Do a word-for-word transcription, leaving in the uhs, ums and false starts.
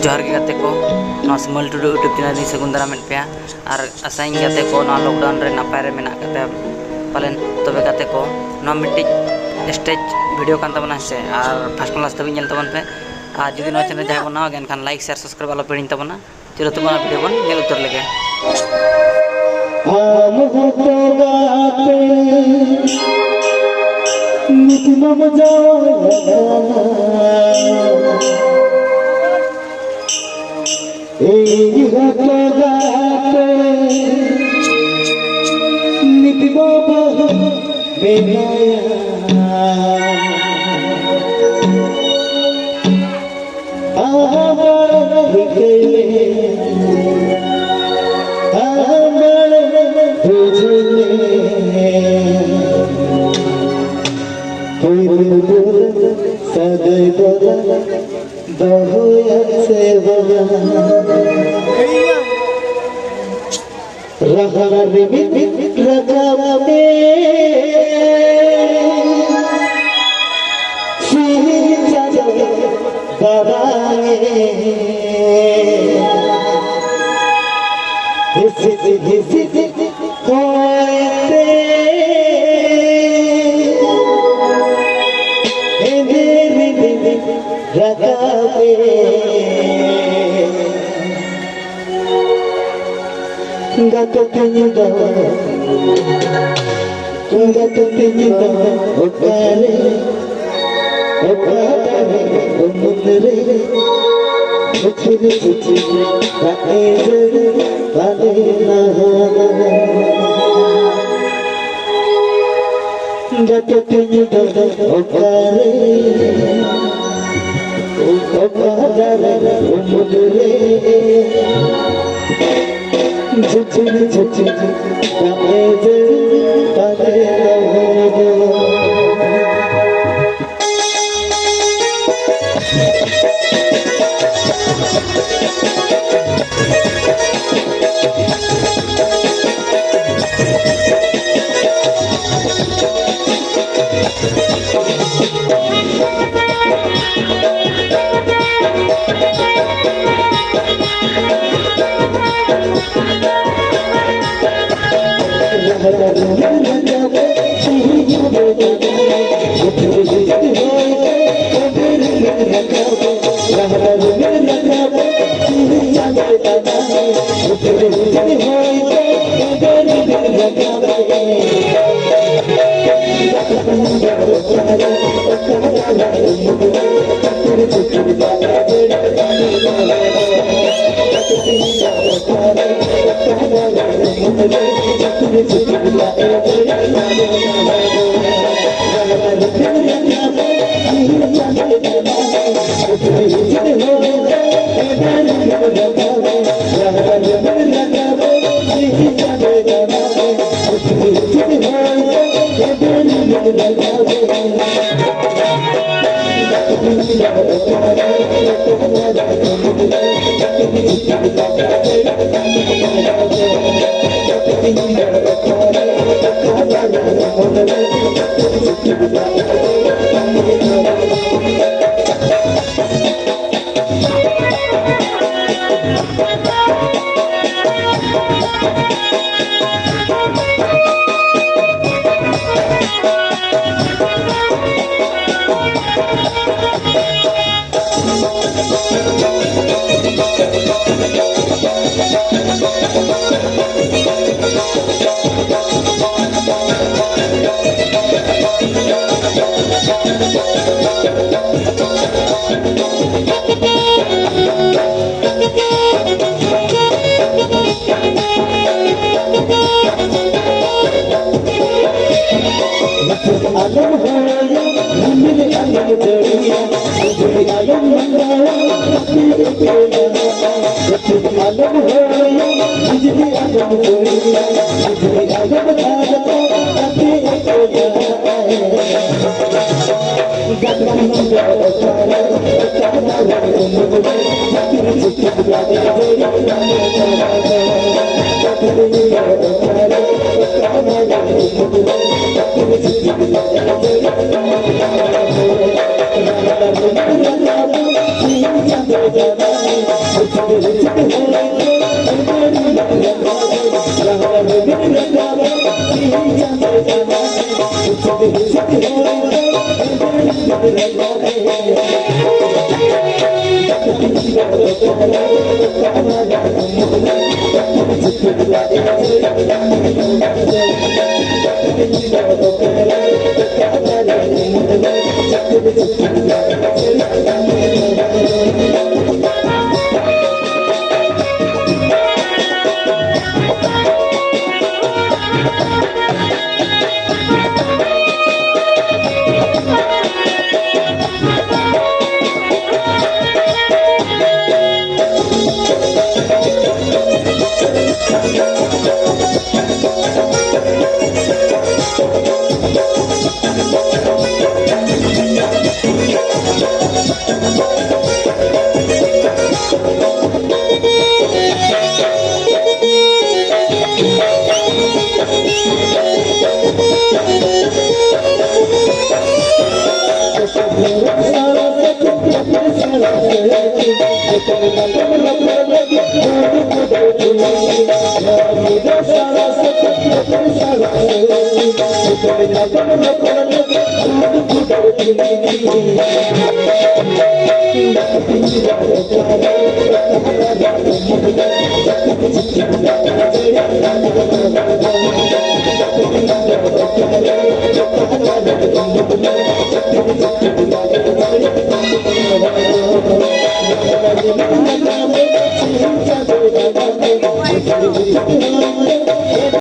ᱡᱚᱦᱟᱨ ᱜᱮ ᱜᱟᱛᱮ ᱠᱚ, ᱱᱚᱣᱟ ᱥᱤᱢᱚᱞ ᱴᱩᱰᱩ YouTube ᱪᱮᱱᱮᱞ ᱨᱤᱧ ᱥᱟᱹᱜᱩᱱ ᱫᱟᱨᱟᱢᱮᱫ ᱯᱮᱭᱟ᱾ ᱟᱨ ᱟᱥᱟᱭᱟᱹᱧ ᱜᱟᱛᱮ ᱠᱚ, ᱱᱚᱣᱟ ᱞᱚᱠᱰᱟᱣᱩᱱ ᱨᱮ ᱱᱟᱯᱟᱭ ᱨᱮ ᱢᱮᱱᱟᱜ ᱟᱠᱟᱫ ᱯᱮᱭᱟ ᱯᱟᱞᱮᱱ᱾ ᱛᱚᱵᱮ ᱜᱟᱛᱮ ᱠᱚ, ᱱᱚᱣᱟ ᱢᱤᱫᱴᱤᱡ ᱥᱴᱮᱡᱽ ᱵᱷᱤᱰᱤᱭᱳ ᱠᱟᱱ ᱛᱟᱵᱚᱱᱟ, ᱦᱮᱸ ᱥᱮ? ᱟᱨ ᱯᱷᱟᱥᱴ ᱠᱷᱚᱱ ᱞᱟᱥᱴ ᱫᱷᱟᱹᱵᱤᱡ ᱧᱮᱞ ᱛᱟᱵᱚᱱ ᱯᱮ᱾ ᱟᱨ ᱡᱩᱫᱤ ᱱᱚᱣᱟ ᱪᱮᱱᱮᱞ ᱡᱟᱦᱟᱸᱭ ᱵᱚᱱ ᱱᱟᱣᱟ ᱜᱮᱭᱟ, ᱮᱱᱠᱷᱟᱱ ᱞᱟᱭᱤᱠ, ᱥᱮᱭᱟᱨ, ᱥᱟᱵᱥᱠᱨᱟᱭᱤᱵ ᱟᱞᱚ ᱯᱮ ᱦᱤᱲᱤᱧ ᱛᱟᱵᱚᱱᱟ᱾ ᱪᱚᱞᱚ ᱛᱚᱵᱮ ᱚᱱᱟ ᱵᱷᱤᱰᱤᱭᱳ ᱵᱚᱱ ᱧᱮᱞ ᱩᱛᱟᱹᱨ ᱞᱮᱜᱮ᱾ ᱟᱢ ᱦᱚᱸᱛᱚ ᱜᱟᱛᱮ ᱱᱤᱛ ᱢᱟᱢ ᱡᱟᱶᱟᱭ ᱟᱠᱟᱱᱟ᱾ ᱤᱧ ᱦᱚᱸᱛᱚ ᱜᱟᱛᱮ ᱱᱤᱛ ᱵᱟᱵᱟ ᱢᱮᱱᱟᱭᱟ᱾ ᱟᱢ ᱵᱟᱲᱟᱭ ᱨᱤᱠᱟᱹᱭ ᱢᱮ, ᱟᱢ ᱵᱟᱲᱟᱭ ᱵᱩᱡᱷᱟᱹᱣ ᱢᱮ᱾ ᱯᱩᱭᱞᱩ ᱫᱩᱞᱟᱹᱲ ᱥᱟᱹᱜᱟᱹᱭ ᱫᱚᱞᱟᱝ ᱫᱚᱦᱚᱭᱟ ᱥᱮ ᱵᱟᱝ? ᱨᱟᱦᱟ ᱨᱤᱢᱤᱞ ᱨᱟᱠᱟᱵ ᱢᱮ, ᱥᱤᱧ ᱪᱟᱸᱫᱚ ᱫᱟᱨᱟᱭ᱾ ᱦᱤᱥᱤᱫ ᱦᱤᱥᱤᱫ ᱦᱚᱭ ᱛᱮ ᱦᱮᱸᱫᱮ ᱨᱤᱢᱤᱞ ᱨᱟᱠᱟᱵ ᱢᱮ᱾ ᱜᱟᱛᱮ ᱛᱤᱧ ᱫᱚ, ᱜᱟᱛᱮ ᱛᱤᱧ ᱫᱚ ᱚᱠᱟᱨᱮ, ᱚᱠᱟ ᱫᱟᱨᱮ ᱩᱢᱩᱞ ᱨᱮ ᱪᱷᱤᱨ ᱪᱷᱤᱨ ᱫᱟᱜ ᱮ ᱡᱟᱹᱲᱤ ᱯᱟᱞᱮ ᱱᱟᱦᱟᱜ᱾ ᱜᱟᱛᱮ ᱛᱤᱧ ᱫᱚ ᱚᱠᱟᱨᱮ, ᱚᱠᱟ ᱫᱟᱨᱮ ᱩᱢᱩᱞ ᱨᱮ ᱡᱷᱤᱯᱤᱨ ᱡᱷᱤᱯᱤᱨ ᱫᱟᱜ ᱮ ᱡᱟᱹᱲᱤ ᱯᱟᱞᱮ ᱱᱟᱦᱟᱜ᱾ ᱟᱞᱚᱢ ᱦᱚᱭᱟ, ᱨᱤᱢᱤᱞ ᱟᱞᱚᱢ ᱡᱟᱹᱲᱤᱭᱟ, ᱵᱤᱡᱽᱞᱤ ᱟᱞᱚᱢ ᱢᱟᱸᱰᱟᱣᱟ, ᱵᱟᱹᱛᱤ ᱤᱯᱤᱞ ᱟᱞᱚᱢ ᱦᱚᱭᱟ, ᱵᱤᱡᱽᱞᱤ ᱟᱞᱚᱢ ᱡᱟᱹᱲᱤᱭᱟ, ᱵᱤᱡᱽᱞᱤ ᱟᱞᱚᱢ ᱫᱟᱜᱟ, ᱵᱟᱹᱛᱤ ᱤᱯᱤᱞ